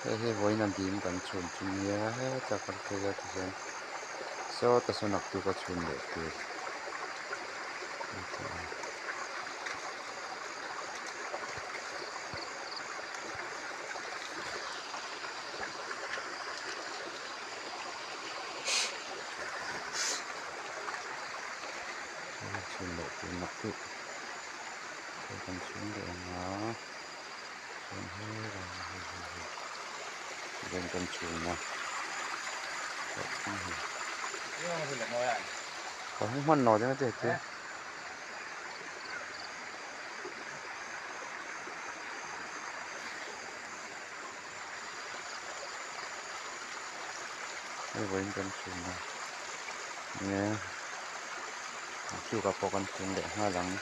Hei hi vawiin a dim kan chhun chu nia hetah kal phei a tihian sawta saw naktuk a chhun leh tur chhun leh tur naktuk kan chhun leh ang a. Chuan helai hei hei hei tihian kan chhun a ka hmu hman lo deuh te chu hei vawiin kan chhun a enge naktuk ah pawh kan chhun leh nghal ang.